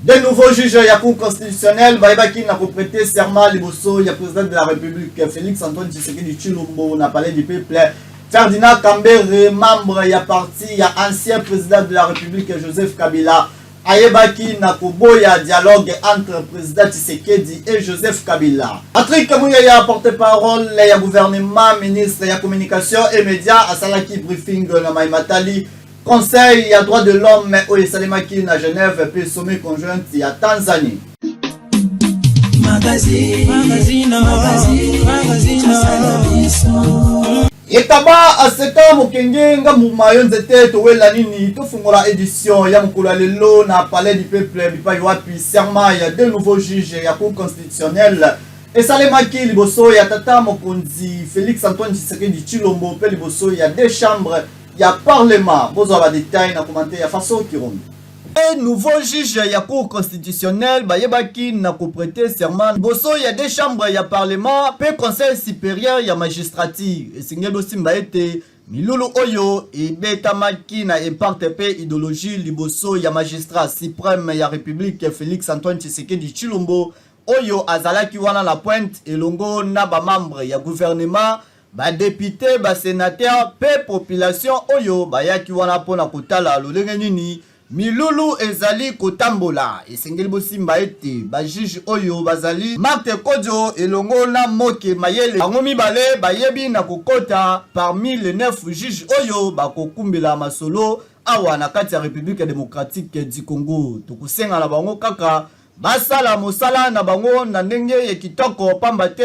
De nouveaux juges ya Cour constitutionnelle bayebaki na koprete serment liboso ya président de la République Félix Antoine Tshisekedi Tshilombo na palais du peuple. Ferdinand Kambere, membre ya parti ya ancien président de la République Joseph Kabila, ayebaki na koboya dialogue entre président Tshisekedi et Joseph Kabila. Patrick Muyaya, porte-parole ya gouvernement, ministre ya communication et médias, asalaki briefing na Maimatali Conseil ya droit de l'homme oyo esalemaki na Genève mpe sommet conjoint ya Tanzanie. Ekaba aseka mokenge ngambu mayo nzete towela nini tofungola edition ya mokolo ya lelo na palais du peuple bipai wapi serment ya deux nouveaux juges ya cour constitutionnelle esalemaki liboso ya tata mokonzi Félix Antoine Tshisekedi Tshilombo mpe liboso ya deux chambres ya parlement. Bozwa ba detail na commentaire ya Faso Kirombe. E nouveau juge ya cour constitutionnelle bayebaki na koprete serment liboso ya deux chambres ya parlement mpe conseil supérieur ya magistrature. Esengeli bosimba ete milulu oyo ebetamaki na impact mpe idéologie liboso ya magistrat suprême ya république Félix Antoine Tshisekedi Tshilombo, oyo azalaki wana na pointe elongo na bamembre ya gouvernement, badepute, basénateur mpe population oyo bayaki wana mpona kotala lolenge nini milulu ezali kotambola. Esengeli bosimba ete bajuge oyo bazali Marthe Kodio elongo na Moke Mayele, bango mibale bayebi na kokota parmi les neuf juges oyo bakokumbela masolo awa na kati ya République démocratique du Congo. Tokosenga na bango kaka basala mosala na bango na ndenge ya kitoko, pamba te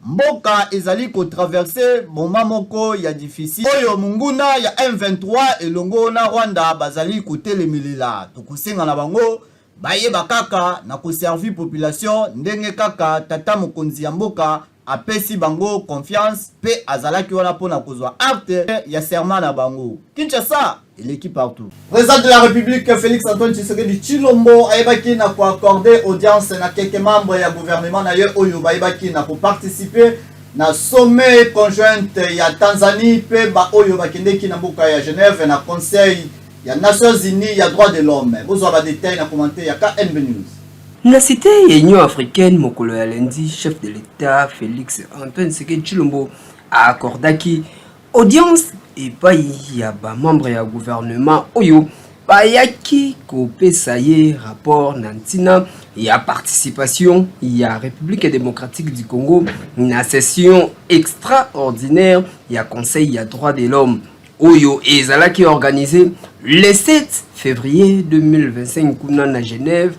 mboka ezali kotraverse moment moko ya difficile oyo monguna ya M23 elongo na Rwanda bazali kotelemelela. Tokosenga na bango bayeba kaka na koservi population ndenge kaka tata mokonzi ya mboka apesi bango confiance mpe azalaki wana mpona kozwa acte ya serment na bango. Kinshasa eleki partout. Président de la République Félix Antoine Tshisekedi Tshilombo ayebaki na koaccorde audience na quelques membres ya gouvernement na ye oyo bayebaki na koparticiper na sommet conjointe ya Tanzanie mpe baoyo bakendeki na mboka ya Genève na Conseil ya Nations Unies ya droit de l'homme. Bozwa badetail na commentaire ya KNB News. Na cité ya Union africaine, mokolo ya lundi, chef de l'État Félix Antoine Tshisekedi Tshilombo aaccordaki audience epai ya bamembre ya gouvernement oyo bayaki kopesa ye rapport na ntina ya participation ya République démocratique du Congo na session extraordinaire ya Conseil ya droit de l'homme oyo ezalaki organisé le 7 février 2025 kuna na Genève.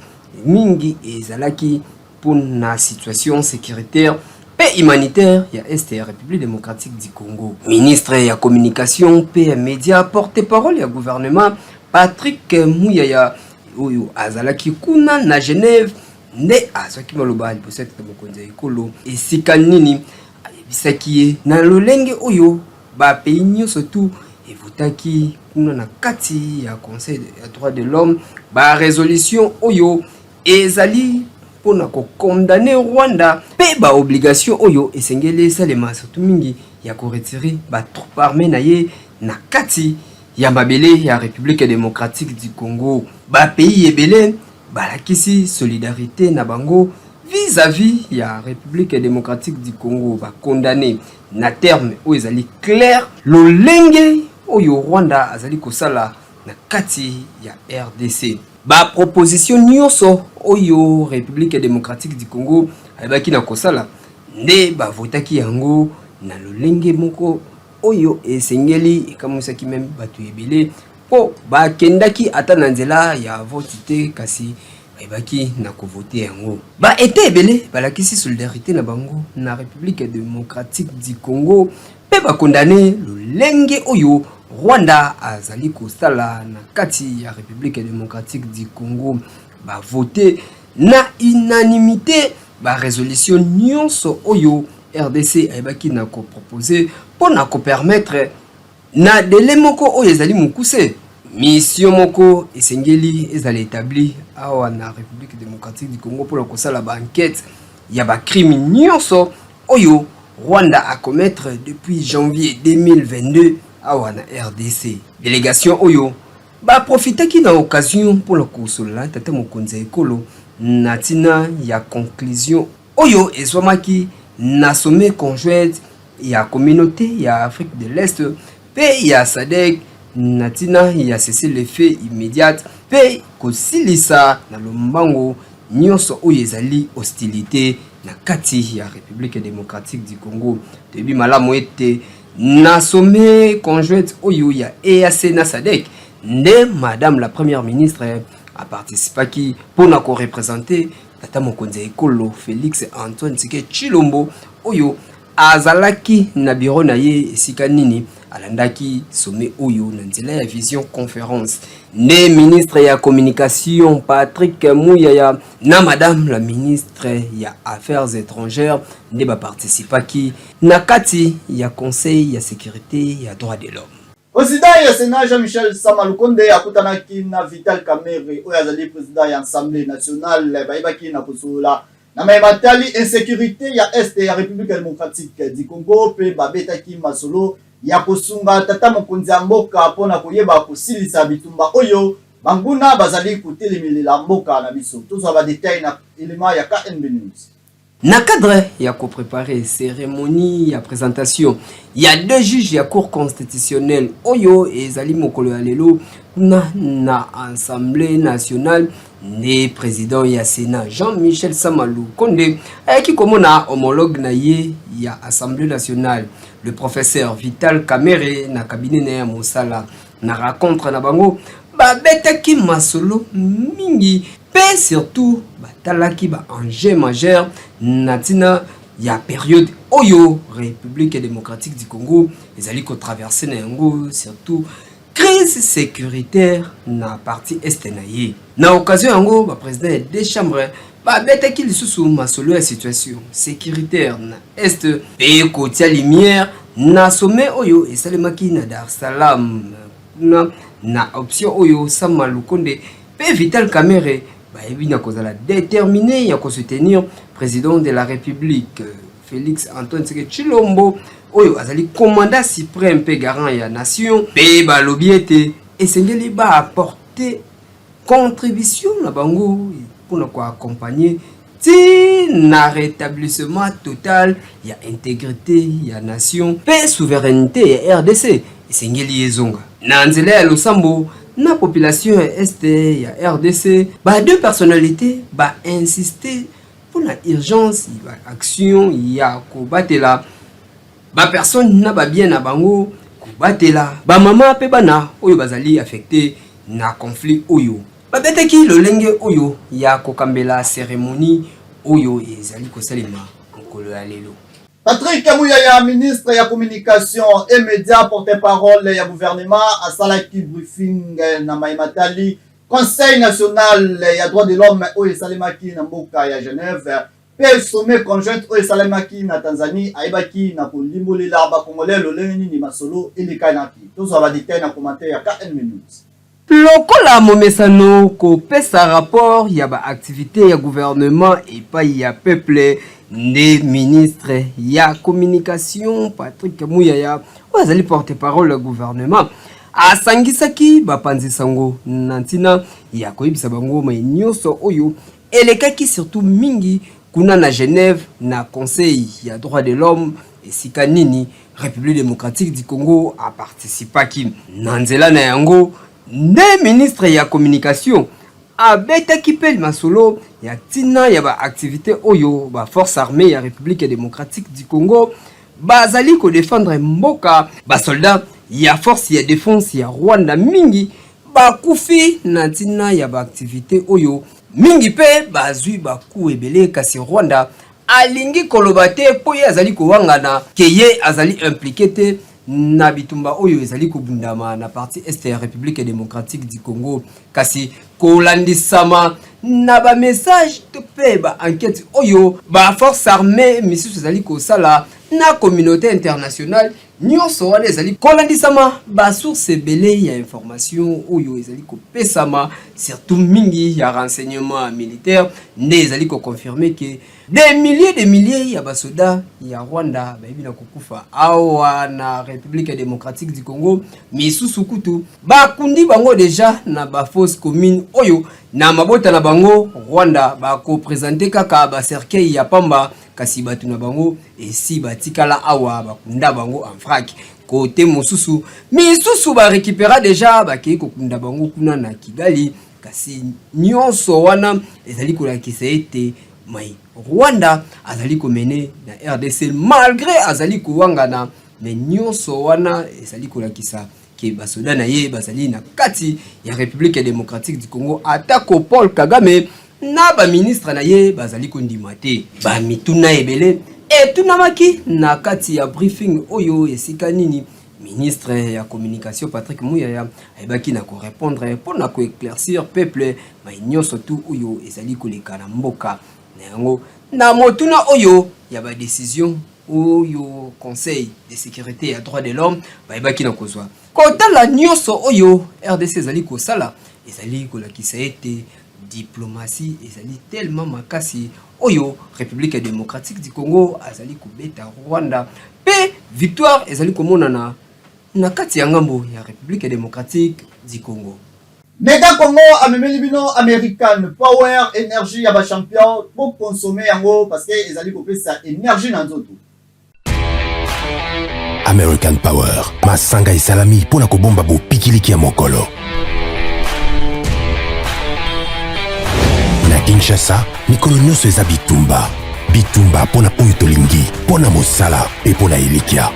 Mingi ezalaki mpona situation sécuritaire mpe humanitaire ya Est ya République démocratique du Congo. Ministre ya communication mpe ya média, porte-parole ya gouvernement, Patrick Muyaya, oyo azalaki kuna na Genève, nde azwaki maloba liboso ya tata mokonzi ya ekolo, esika nini ayebisaki ye na lolenge oyo bapays nyonso tu evotaki kuna na kati ya Conseil ya droit de l'homme barésolution oyo ezali mpona kokondamner Rwanda mpe baobligation oyo esengeli esalema, surtout mingi ya koretirer batroupe armée na ye na kati ya mabele ya République démocratique du Congo. Bapays ebele balakisi solidarité na bango vis-à-vis ya République démocratique du Congo, bakondamner na terme oyo ezali clair lolenge oyo Rwanda azali kosala na kati ya RDC. Baproposition nyonso oyo République démocratique du Congo ayebaki na kosala nde bavotaki yango na lolenge moko oyo esengeli. Ekamwisaki même bato ebele mpo bakendaki ata na nzela ya vote te, kasi bayebaki na kovote yango. Baétat ebele balakisi solidarité na bango na République démocratique du Congo mpe bakondamner lolenge oyo Rwanda azali kosala na kati ya République démocratique du Congo. Bavote na unanimité barésolution nyonso oyo RDC ayebaki na kopropose mpo na kopermettre na délai moko oyo ezali mokuse mission moko esengeli ezala établi awa na République démocratique du Congo mpona kosala baenquête ya bacrime nyonso oyo Rwanda acommettre depuis janvier 2022 awa na RDC. Délégation oyo Baprofitaki na occasion mpo na kosolola tata mokonzi ya ekolo na ntina ya conclusion oyo ezwamaki na sommet conjoint ya Communauté ya Afrique de l'Est mpe ya SADC na ntina ya cessez-le-feu immédiat mpe kosilisa na lombango nyonso oyo ezali hostilité na kati ya République démocratique du Congo. Toyebi malamu ete na sommet conjoint oyo ya EAC na SADC nde madame la première ministre aparticipaki mpona koreprésenter tata mokonzi ya ekolo Félix Antoine Tshisekedi Tshilombo, oyo azalaki na bureau na ye esika nini alandaki sommet oyo na nzela ya vision conférence. Nde ministre ya communication Patrick Muyaya na madame la ministre ya Affaires étrangères nde baparticipaki na kati ya Conseil ya sécurité ya droit de l'homme. Président ya Sénat Jean-Michel Sama Lukonde akutanaki na Vital Kamerhe, oyo azali président ya Assemblée nationale. Bayebaki na kosolola na mayema matali insécurité ya Est ya République démocratique du Congo, mpe babetaki masolo ya kosunga tata mokonzi ya mboka mpona koyeba kosilisa bitumba oyo banguna bazali kotelemelela mboka na biso. Tozwa badétails na elema ya KNB News. Na cadre ya kopréparer cérémonie ya présentation ya deux juges ya Cour constitutionnelle oyo ezali mokolo ya lelo kuna na Assemblée nationale, nde président ya Sénat Jean-Michel Sama Lukonde ayaki komona homologue na ye ya Assemblée nationale, le professeur Vital Kamerhe, na cabinet na ye ya mosala. Na rencontre na bango, babetaki masolo mingi mpe surtout batalaki baenjeu majeur na ntina ya période oyo République démocratique du Congo ezali kotraverser na yango, surtout crise sécuritaire na partie Est na ye. Na occasion yango, baprésident ya deux chambres babetaki lisusu masolo ya situation sécuritaire na Est mpe kotia lumière na sommet oyo esalemaki na Dar es Salaam, kuna na option oyo Sama Lukonde mpe Vital Kamerhe bayebi na kozala déterminé ya kosoutenir président de la République Félix Antoine Tshisekedi Tshilombo, oyo azali commandant suprême mpe garant ya nation, mpe balobi ete esengeli baapporter contribution na bango mpona koaccompagner ti na rétablissement total ya intégrité ya nation mpe souveraineté ya RDC esengeli ezonga na nzela ya losambo na population ya Est ya RDC. Ba deux personnalités bainsiste mpona urgence baaction ya kobatela bapersonnes na babiens na bango, kobatela bamama mpe bana oyo bazali affecté na conflit oyo. Babetaki lolenge oyo ya kokambela cérémonie oyo ezali kosalema mokolo ya lelo. Patrick Muyaya, ministre ya communication et média, porte-parole ya gouvernement, asalaki briefing na maimatali Conseil national ya droit de l'homme oyo esalemaki na mboka ya Genève mpe sommet conjoint oyo esalemaki na Tanzanie. Ayebaki na kolimbolela bakongolais lolenge nini masolo elekanaki. Tozwa badétails na commentaire ya KN Minutes. Lokola momesano kopesa rapport ya baactivité ya gouvernement epai ya peuple, nde ministre ya communication Patrick Muyaya, oyo azali porte-parole ya gouvernement, asangisaki bapanzi sango na ntina ya koyebisa bango mai nyonso oyo elekaki, surtout mingi kuna na Genève, na Conseil ya droit de l'homme, esika nini République démocratique du Congo aparticipaki. Na nzela na yango nde ministre ya communication abetaki mpe masolo ya ntina ya baactivité oyo baforce armée ya République démocratique du Congo bazali kodéfendre mboka. Basoldat ya force ya défense ya Rwanda mingi bakufi na ntina ya baactivité oyo, mingi mpe bazwi baku ebele, kasi Rwanda alingi koloba te mpo ye azali kowangana ke ye azali impliqué te na bitumba oyo ezali kobundama na partie Est ya République démocratique du Congo. Kasi kolandisama na bamessage to mpe baenquête oyo baforce armée misusu ezali kosala na communauté internationale. Nyonso wana ezali kolandisama basource ebele ya information oyo ezali kopesama, surtout mingi ya renseignement militaire, nde ezali koconfirmer ke des milliers de milliers ya basoda ya Rwanda bayebi na kokufa awa na République démocratique du Congo. Misusu kutu bakundi bango déjà na bafosse commune oyo na mabota na bango Rwanda bakoprésenter kaka bacercueil ya pamba, kasi bato na bango esi batikala awa, bakunda bango en vrac. Kote mosusu, misusu barécupéra déjà, bakei kokunda bango kuna na Kigali. Kasi nyonso wana ezali kolakisa ete mai Rwanda azali komenacer na RDC malgré azali kowangana, mais nyonso wana ezali kolakisa ke basoda na ye bazali na kati ya République démocratique du Congo, atako Paul Kagame na baministre na ye bazali kondima te. Bamituna ebele etunamaki na kati ya briefing oyo, esika nini ministre ya communication Patrick Muyaya ayebaki na korépondre mpo na koéclaircir peuple mai nyonso tu oyo ezali koleka na mboka na yango. Na motuna oyo ya badécision oyo Conseil de sécurité ya droit de l'homme bayebaki na kozwa, kotala nyonso oyo RDC ezali kosala, ezali kolakisa ete diplomatie ezali tellement makasi oyo République démocratique du Congo azali kobeta Rwanda, mpe victoire ezali komonana na kati ya ngambo ya République démocratique du Congo. Mega Congo amemeli bino American Power, énergie ya bachampion. Boconsommer yango parce que ezali kopesa énergie na nzoto. American Power, masanga esalami mpo na kobomba bopikiliki ya mokolo. Na Kinshasa, mikolo nyonso eza bitumba, bitumba mpo na oyo tolingi, mpo na mosala mpe mpo na elikya.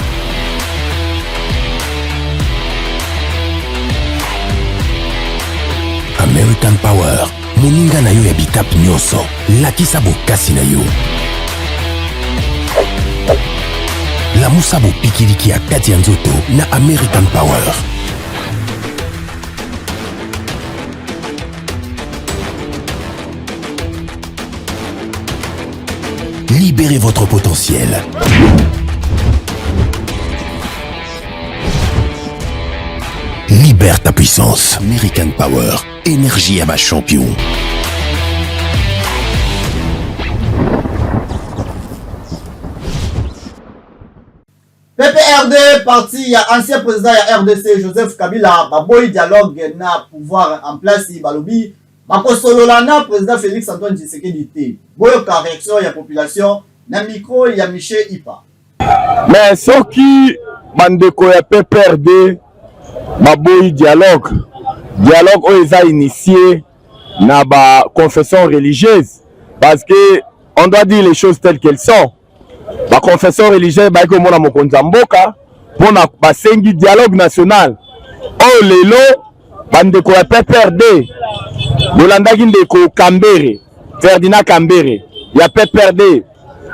American Power, moninga na yo ya bitape nyonso. Lakisa bokasi na yo, lamusa bopikiliki ya kati ya nzoto na American Power. Libérez votre potentiel. Libère ta puissance. American Power. Énergie à ma champion. PPRD, parti ya ancien président ya RDC Joseph Kabila, baboyi dialogue na pouvoir en place. Balobi bakosolola na président Félix Antoine Tshisekedi te. Boyoka réaction ya population na micro ya Michel Ipa. Mais soki bandeko ya PPRD baboyi dialogue, dialogue oyo eza initié na baconfession religieuse, parce que on doit dire les choses telles qu'elles sont, baconfession religieuse bayaki komona mokonzi ya mboka mpona basengi dialogue national oyo. Lelo bandeko ya PPRD, bolandaki ndeko Kambere, Ferdinand Kambere ya PPRD,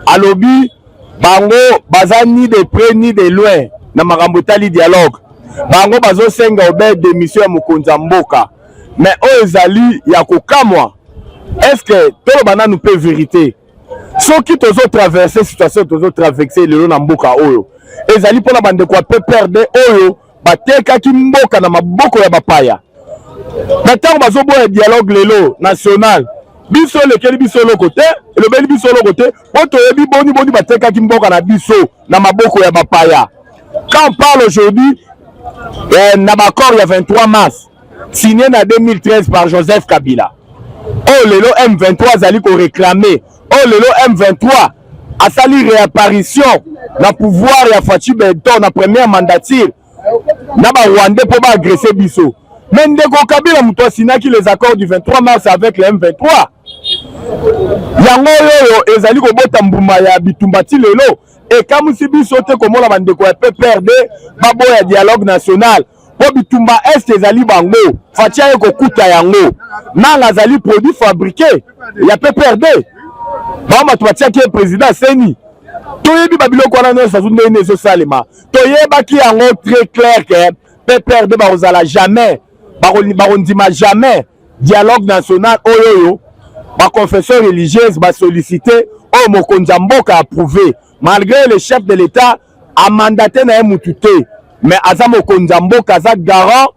alobi bango baza ni de près ni de loin na makambo etali dialogue. Bango bazosenga obe démission ya mokonzi ya mboka. Mais oyo ezali ya kokamwa, est-ce toloba nanu mpe vérité? Soki tozotraverse situation tozotraverse lelo na mboka oyo, ezali mpona bandeko ya PPRD oyo batekaki mboka na maboko ya bapaya. Na ntango bazoboya dialogue lelo national, biso elekeli biso eloko te, elobeli biso eloko te, mpo toyebi boni boni batekaki mboka na biso na maboko ya bapaya. Quand on parle aujourd'hui na baaccord ya 23 mars signé na 2013 par Joseph Kabila, oyo lelo M23 azali koréclamer, oyo lelo M23 asali réapparition na pouvoir ya Fatshi Béton na première mandature na barwandais mpo baagresser biso, mais ndeko Kabila moto asignaki les accords du 23 mars avec le M23. Yango oyo ezali kobota mbuma ya bitumba ti lelo. Ekamwisi biso te komona bandeko ya PPRD baboya dialogue national, mpo bitumba Est ezali bango. Fatshi aye kokuta yango. Nanga azali produit fabriqué ya PPRD. Bango bato batiaki ye président seni. Toyebi babiloko wana nyonso azu ndenge ezosalema. Toyebaki yango très clair ke PPRD bakozala jamais, bakondima jamais dialogue national oyo baconfession religieuse basollicité, oyo mokonzi ya mboka approuvé. Malgré le chef de l'État a mandaté na ye mutu te, mais aza mokonzi ya mboka, aza garant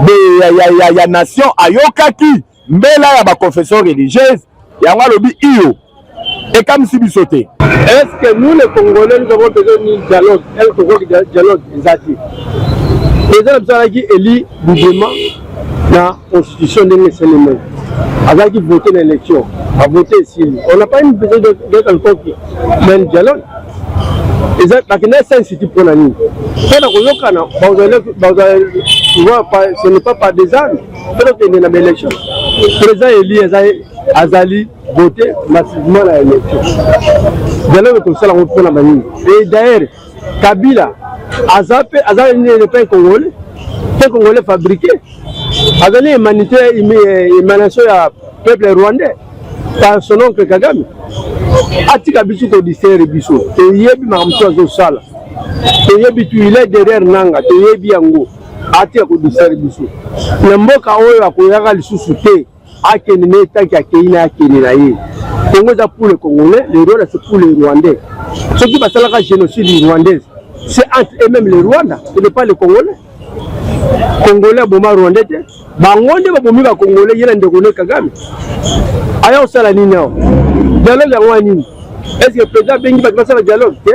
de ya, ya, ya, ya nation. Ayokaki mbela ya ba confession religieuse, yango alobi iyo, ekamwisi biso te. Est-ce que nous les Congolais, nous avons besoin d'un dialogue? Est-ce que dialogue eza te? Président na biso azalaki élu librement na constitution ndenge esalemaki, azalaki voté na élection, avote esili. On n'a pas une besoin de quelconque même dialogue. Eza bakenda Sun City mpo na nini? Mpo na koyokana, bazala, ce n'est pas par des armes mpo tokende na baélection. Président élu azali voté massivement na élection. Dialogue tosala yango mpona banini? Et d'ailleurs, Kabila aza mpe, aza nini? Pas un Congolais, un Congolais fabriqué. Azali humanité, émanation ya peuple rwandais par son oncle Kagame. Atika biso kodistraire biso. Toyebi makambo to azosala, toyebi tu, il est derrière Nanga, toyebi yango. Atika kodistraire biso na mboka oyo. Akoyaka lisusu te, akende na etanki, akei na akende na ye. Congo eza pour le Congolais, le Rwanda, c'est pour les Rwandais. Soki basalaka génocide rwandaise, c'est entre eux-mêmes, le Rwanda, ce n'est pas le Congolais. Congolais aboma Rwandais te, bango nde babomi Bacongolais. Ye na ndeko ne Kagame aya kosala nini awa? Dialogue yango ya nini? Est ce que président abengi bato basala dialogue te?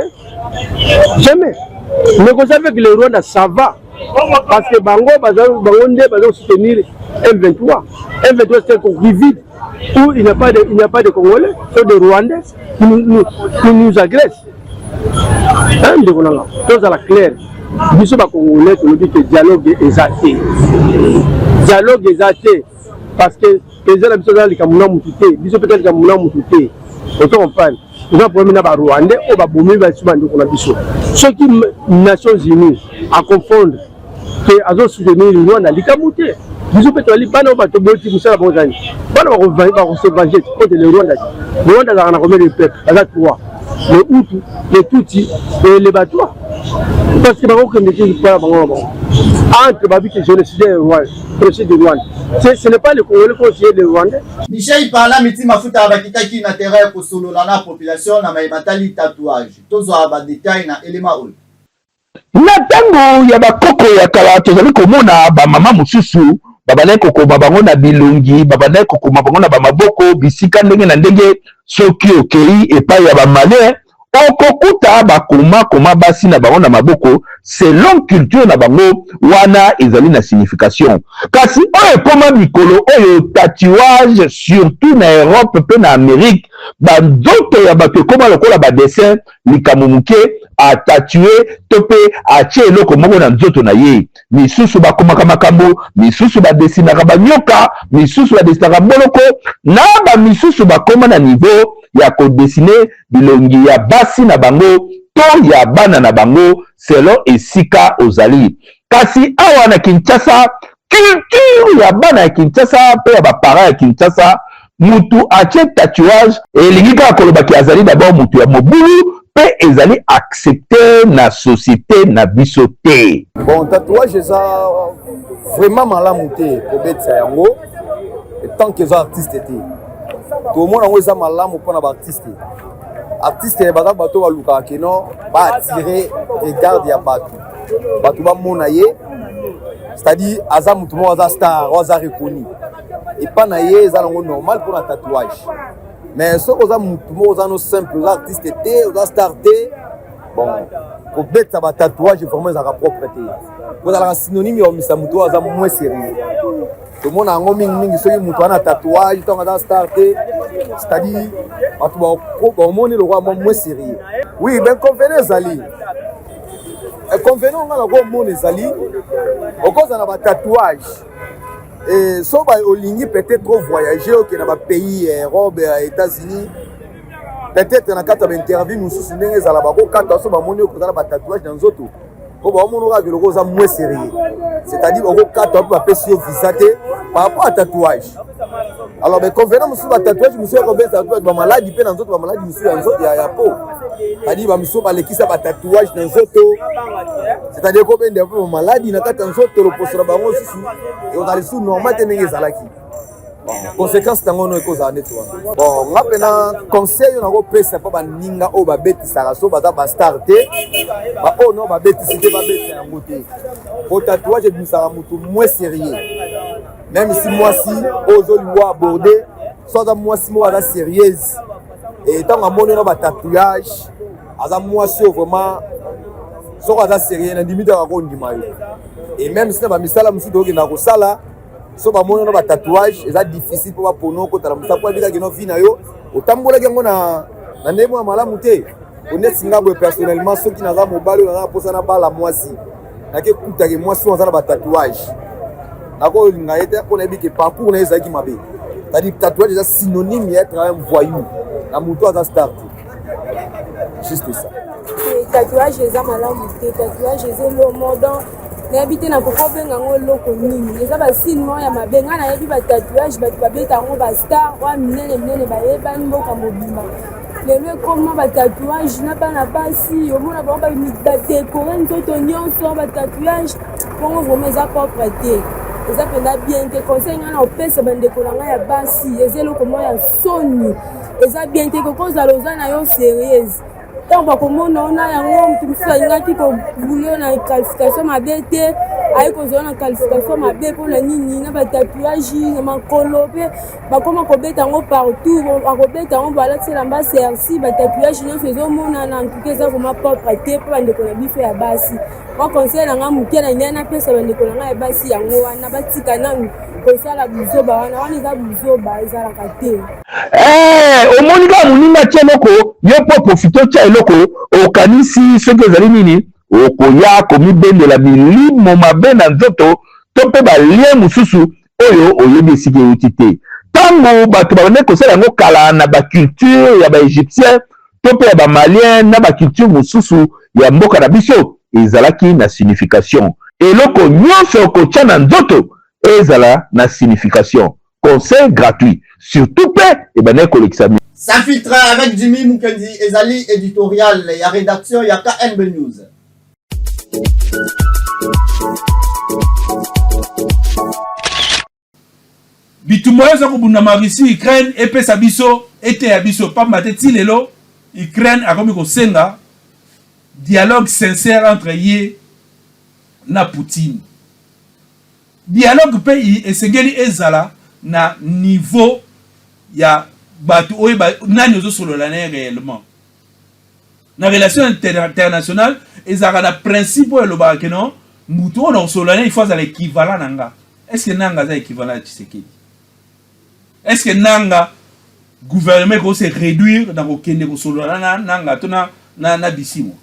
Jamais. Négocier avec le Rwanda, ça va, parce que bango bango nde baza soutenir M23. M23, c'est un coquille vide où il n'y a pas de Congolais, c'est des Rwandais qui nous agressent. Ndeko nanga, tozala clair, biso Bacongolais tolobi ke dialogue eza te. Dialogue eza te parce que président na biso aza likambo na mutu te, biso mpe likambo na mutu te. Ozo comprendre? Eza problème na Barwandais oyo babomi biso, bandeko na biso. Soki Nations Unies aconfondre ke azosoutenir Rwanda, likambo te. Biso mpe tozali bana oyo bato boti mosala bango ezali bana bakose venger contre le Rwanda. Le Rwanda azalaka na combien de peuple? Aza trois: le Hutu, le Tutsi et le Batwa, parce que bakokende te mpona bango na bango entre babi ke génocide Rwanda, génocide de Rwanda, ce n'est pas le Congolais conseiller le Rwandais. Michel Ipala miti mafuta bakitaki na terrain ya kosolola na population na mayeba tali tatouage. Tozwa badetail na elema oyo. Na ntango ya bakoko ya kala, tozali komona bamama mosusu babandaki kokoma bango na bilongi, babandaki kokoma bango na bamaboko, bisika ndenge na ndenge. Soki okei epai ya Bamalien, okokuta bakoma koma basi na bango na maboko selon culture na bango. Wana ezali na signification. Kasi oyo ekóma mikolo oyo, tatouage, surtout na Europe mpe na Amérique, banzoto ya bato ekóma lokola badessin. Likambo moke, atatouer to mpe atie eloko moko na nzoto na ye. Misusu bakomaka makambo, misusu badesinaka banyoka, misusu badesinaka boloko na bamisusu, bakóma na niveau ya kodessiner bilongi ya basi na bango to ya bana na bango, selon esika ozali. Kasi awa na Kinshasa, culture ya bana ya Kinshasa mpe ya baparent ya Kinshasa, mutu atie tatouage elingi kaka kolobaki azali d'abord mutu ya mobulu, mpe ezali accepté na société na biso te. Bon, tatouage eza vraiment malamu te kobetisa yango tant que eza artiste te. Tomona yango eza malamu mpona baartiste. Artiste baza bato balukaka keno baattirer regard ya bato, bato bamona ye, c'est-à-dire aza motu moko aza star oyo aza reconnu epa na ye, eza nango normal mpona tatouage. Mais soki oza motu moko oza no simple, oza artiste te, oza star te, bon, kobetisa batatouage vraiment ezalaka propre te. Kozalaka synonyme ya komisa motu oyo aza moins sérieux. Tomona yango mingimingi soki moto aza na tatouage, ntango aza star te, c'est-à-dire bato bamoni lokola mwa moins sérieux. Oui, bainconvénient ezali. Inconvénient nga nakomona ezali, okozala na batatouage, so olingi peut-être voyager, okende na bapays ya Europe, ya États-Unis, peut-être na kati ya bainterview mosusu ndenge ezala, bakokata so bamoni okoza na batatouage na nzoto, po baomona kaka eloko oza moins sérieux, c'est-à-dire okokata mpe bapesi yo visa te par rapport à tatouage. Alors bainconvénient mosusu, batatouage mosusu ekobesa bamaladi mpe na nzoto, bamaladi mosusu ya nzoto, ya peau, c'est-à-dire bamisusu balekisa batatouage na nzoto, c'est-à-dire ekobenda mpe bamaladi na kati ya nzoto, loposo na bango mosusu ekozala lisusu normal te ndenge ezalaki. Conséquence nango no ekozala neti wana. Bon, nga mpena conseil oyo nakopesa mpo baninga oyo babetisaka so baza bastar te, baoyo no babetisi te, babetisa yango te, po tatouage ebimisaka motu moins sérieux. Même si mwasi oyo ozoliwa aborde, so aza mwasi moko aza sérieuse, e ntango amoni na batatouage, aza mwasi oyo vraiment soko aza sérieux, nandimi te akondima yo. Et même si na bamisala mosusu tokokenda kosala, so bamoni na batatouage, eza difficile mpo bapona okota na mosala, mpo abikaki no vie na yo otambolaki yango na ndenge moko ya malamu te. Oneti nga boye personnellement, soki naza mobali oyo naza na mposa nabala mwasi, nake kutake mwasi oyo aza na batatouage, nakolinga ye te, mpo nayebi ke parcours na ye ezalaki mabe. C'est-à-dire tatouage eza synonyme ya être un voyou na moto aza star te, juste ça. Tatouage eza malamu te. Tatouage eza elomo, donc nayebi te nakoki obenga yango eloko nini. Eza basigne moko ya mabe. Ngai nayebi batatouage, bato babeta yango, bastar oyo minene minene bayebani mboka mobimba. Lelo ekoma batatouage na bana basi, omona bango badekore nzoto nyonso batatouage bongo. Vraiment eza propre te, eza mpenza bien te. Conseil ngai na opesa bandeko na ngai ya basi, eza eloko moko ya soni, eza bien te. Koko ozala oza na yo sérieuse, ntango bakomona ona yango, moto mosusu alingaki kobule na qualification mabe te, aye kozwa na qualification mabe. Mpona nini na batatouage na makolo mpe bakoma kobeta yango partout? Akobeta yango, balati elamba serci, batatouage nyonso ezomonana. Ntuka eza vraiment propre te mpo bandeko na biso ya basi. Mwa conseil na ngai moke na ngai napesa bandeko na ngai ya basi yango wana: batika nanu kosala buzoba wana. Wana eza buzoba, ezalaka te. Eh, omoni kaka moninga atia eloko, yo mpo profite otya eloko, okanisi soki ezali nini, okoya komibendela milimo mabe na nzoto to mpe balien mosusu oyo oyebi esika euti te. Ntango bato babandaki kosala yango kala na baculture ya baegyptien to mpe ya bamalien na baculture mosusu ya mboka na biso, ezalaki na signification. Eloko nyonso okotya na nzoto ezala na signification. Conseil gratuit. Surtout mpe ebandaki kolekisa. Sans filtre avec Jimmy Mukendi ezali éditorial ya rédaction ya KNB News. Bitumba oyo eza kobundama Russie Ukraine epesa biso eteya biso, pamba te ti lelo Ukraine akomi kosenga dialogue sincère entre ye na Poutine. Dialogue mpe esengeli ezala na niveau ya bato oyo nani ozosolola na ye réellement. Na relation internationale ezalaka na principe oyo elobaka ke non, mutu oyo nakosolola na ye, il faut azala équivalent na nga. Est ce que Nanga aza équivalent ya Tshisekedi? Est ce que Nanga, gouvernement ekoki se réduire na kokende kosolola na Nanga to na Bisimwa?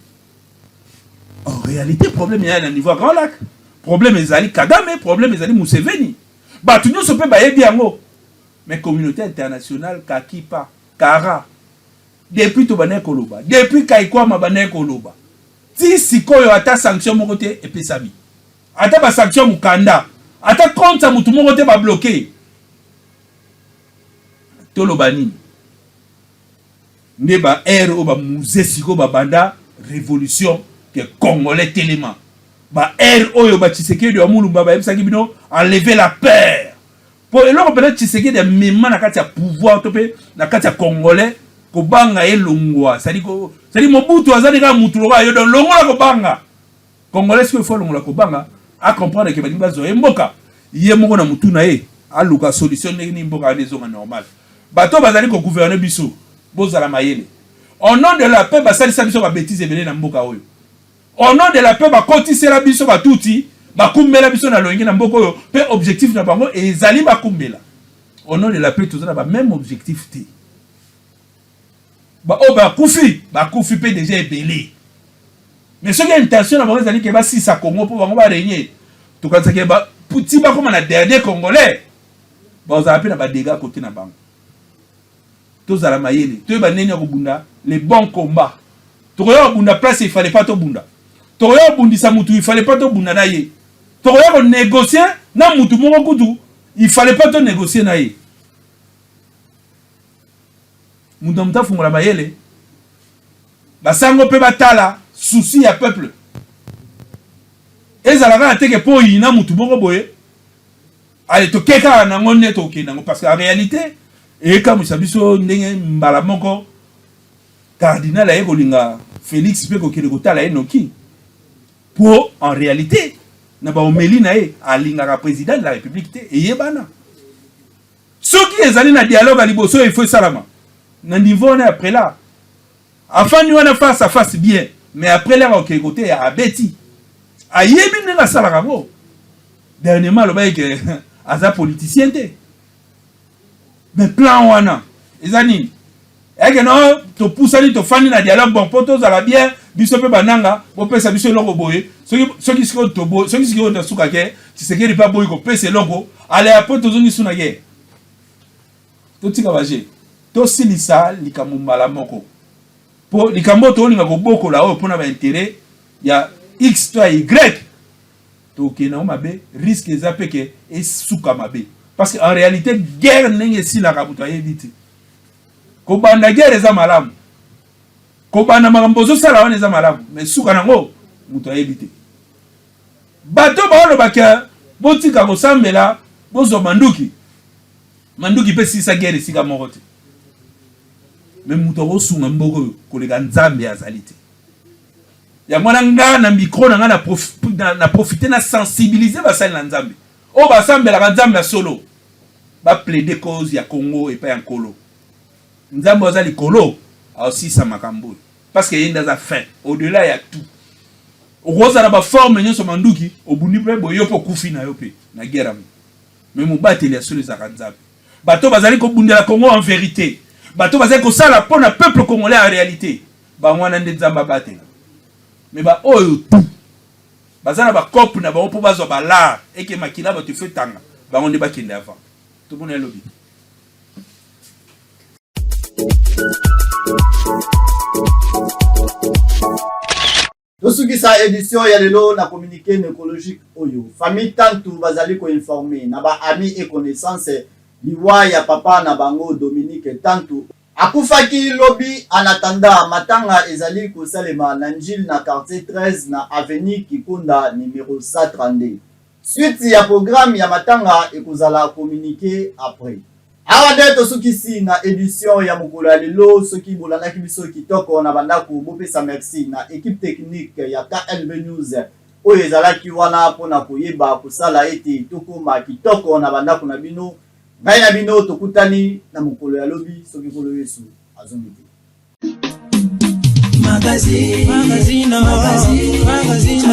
En réalité, problème ezali na niveau ya Grand Lac, problème ezali Kagame, problème ezali Museveni. Bato nyonso mpe bayebi yango, mais communauté internationale kakipa kara. Depuis tobandaki koloba, depuis Kaikwama bandaki koloba, ti sikoyo ata sanction moko te epesami, ata basanction mokanda, ata compte ya motu moko te babloke. Toloba nini? Nde ba ere oyo bamuze sikoyo babanda révolution ke Congolais telema, ba ere oyo ba Tshisekedi ya Mulumba bayebisaki bino enlever la peur, po eloko mpena Tshisekedi amema na kati ya pouvoir to mpe na kati ya Congolais, kobanga elongwa. C'est-à-dire Mobutu azali kaka mutu lokola yo, donc longola kobanga. Congolais sikoyo ifo alongola kobanga, acomprendre ke balingi bazwa ye mboka, ye moko na mutu na ye aluka solution ndenge nini mboka wana ezonga normal. Bato bazali kogouverne biso, bozala mayele. Au nom de la paix basalisa biso babétise ebele na mboka oyo. Au nom de la paix bakotisela biso batuti, bakumbela biso na loyenge na mboka oyo, mpe objectif na bango ezali bakumbela. Au nom de la paix toza na bameme objectif te. Baoyo bakufi, bakufi mpe deja ebele, mais soki intention na bango ezali ke basisa Congo mpo bango barégner, tokanisaki ti bakóma na dernier Congolais, bazala mpe na badégâts kote na bango. Tozala mayele, toyeba ndenge ya kobunda le bon combat. Tokoya kobunda place il fallait pas tobunda, tokoya kobundisa mutu il fallait pas tobunda na ye, tokoya konégocier na mutu moko kutu il fallait pas tonégocier na ye. Mutu na mutu afungola mayele, basango mpe batala souci ya peuple. Ezala kaka teke mpo oyina mutu moko boye. Ale toke kaka nango nde tokende yango, parce que en réalité ekamwisa biso ndenge mbala moko cardinal aye kolinga Félix mpe kokende kotala ye noki, po en réalité na baomeli na ye alingaka président de la République te. Eyebana soki ezali na dialogue ya liboso, il faut esalama na niveau wana ya prélat afandi wana face à face, bien. Mais après laka okende koteya, abeti, ayebi ndenge asalaka yango. Dernièrement alobaki ke aza politicien te, mais plan wana eza nini? Eke no topusani, tofandi na dialogue, bon, mpo tozala bien, biso mpe bananga bopesa biso eloko boye. Soki sikoyo, soki sikoyo nasuka ke Tshisekedi mpe aboyi kopesa eloko, ale apo tozongi su na guerre. Totika baje, tosilisa likambo mbala moko, mpo likambo oyo tolinga kobokola oyo mpona baintérêt ya X to ya Y, tokende yango mabe. Risque eza mpe ke esuka mabe, parce que en réalité guerre ndenge esilaka, moto ayebi te. Kobanda guerre eza malamu, kobanda makambo ozosala wana eza malamu, mais suka nango moto ayebi te. Bato baolobaka botika kosambela, bozwa manduki. Manduki mpe silisa guerre esika moko te. Mais moto akosunga mboka oyo koleka Nzambe azali te. Yango wana nga na micro na nga na profite na sensibiliser basali na Nzambe oyo basambelaka Nzambe ya solo, baplaide cause ya Congo epai ya Nkolo. Nzambe aza likolo, aosisa makambo oyo, parce que ye nde aza fin au-delà ya tout. Okozala baforme nyonso, manduki obundi mpe boye, yo mpe okufi na yo mpe na guerre yango. Mais mobateli ya solo ezalaka Nzambe. Bato bazali kobundela Congo en vérité, bato bazali kosala mpo na peuple congolais en réalité, bango wana nde Nzambe abatela. Mais baoyo tout baza na bacope na bango mpo bazwa balar eke makila bato efo etanga, bango nde bakende avant. Tomona elobi. Tosukisa edition ya lelo na communiqué nécrologique oyo. Famille Tantu bazali koinforme na ba amis et connaissances liwa ya papa na bango Dominique Tantu, akufaki lobi. En attendant, matanga ezali kosalema na Njili na quartier 13 na avenue Kikunda numero 132. Suite ya programme ya matanga ekozala communiqué après. Awa nde tosukisi na edition ya mokolo ya lelo. Soki bolandaki biso kitoko na bandako, bopesa merci na équipe technique ya KLB News oyo ezalaki wana mpona koyeba kosala ete tokóma kitoko na bandako na bino. Ngai na bino tokutani na mokolo ya lobi, soki Nkolo Yesu azongi te. Magazine, magazine, magazine, magazine.